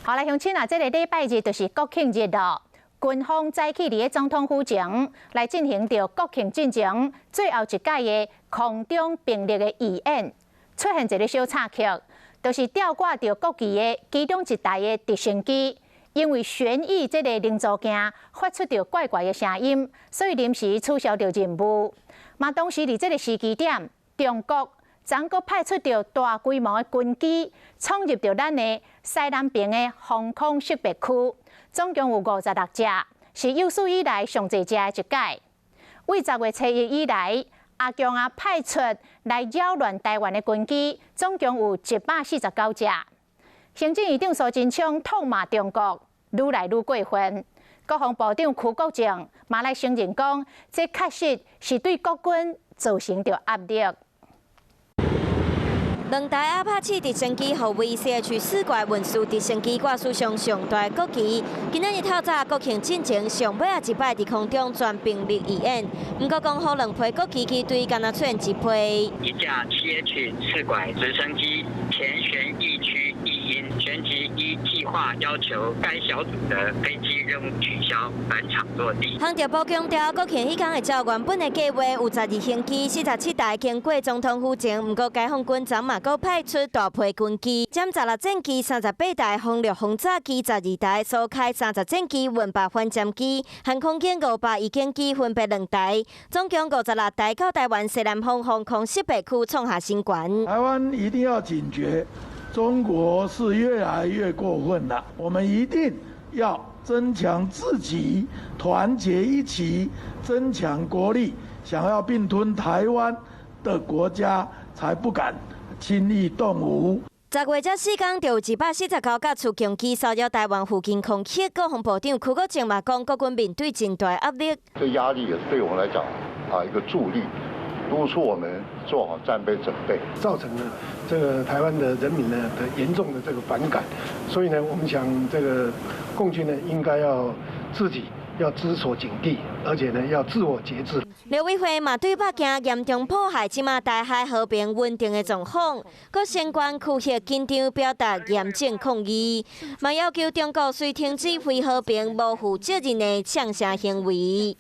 好來，鄉親啊，這个禮拜日就是國慶日囉。軍方早起佇咧總統府前來進行著國慶進前最後一屆的空中兵力的預演，出現一个小插曲，就是吊掛著國旗的其中一台的直升機，因為旋翼這个零組件發出著怪怪的聲音，所以臨時取消著任務。嘛，當時佇這个時機點，中國昨閣派出著大規模的軍機，闖入著咱的西南爿的防空識別區，總共有56隻，是有史以來上濟隻的一屆。對10月初1以來，阿共啊派出來擾亂台灣的軍機，總共有149隻。行政院長蘇貞昌痛罵中國愈來愈過分。國防部長邱國正嘛來承認講，這確實是對國軍造成著壓力。兩台阿帕契直升機予威 CH 四拐運輸直升機掛史上上大國旗。今仔日透早國慶進前上尾仔一擺佇空中全兵力預演，毋過講予兩批國旗機隊敢若出現一批。一架 CH 四拐直升機前旋翼區異音，旋即依計劃要求該小組的飛機任務取消，返場落地。航調部強調，國慶彼工會照原本的計劃，有12行機、47台經過總統府前，毋過解放軍昨嘛閣派出大批軍機，殲十六戰機、38台轟六轟炸機、12台蘇開30戰機、運八反潛機、航空警500預警機分別兩台，總共56台到台灣西南方防空識別區創下新高。台灣一定要警覺，中國是越來越過分了，我們一定要增強自己，團結一起，增強國力。想要併吞台灣的國家，才不敢輕易動武。10月這四工就有149架出攻機騷擾台灣附近空域，國防部長邱國正嘛講，國軍面對真大壓力。這壓力也是對我們來講啊一個助力，督促我們做好戰備準備，造成了這個台灣的人民呢的嚴重的這個反感，所以呢，我們想這個共軍呢應該要自己要知所警惕，而且呢要自我節制。陸委會嘛對北京嚴重破壞這馬台海和平穩定的狀況，閣相關區域緊張表達嚴正抗議，嘛要求中國須停止非和平、無負責任的嗆聲行為。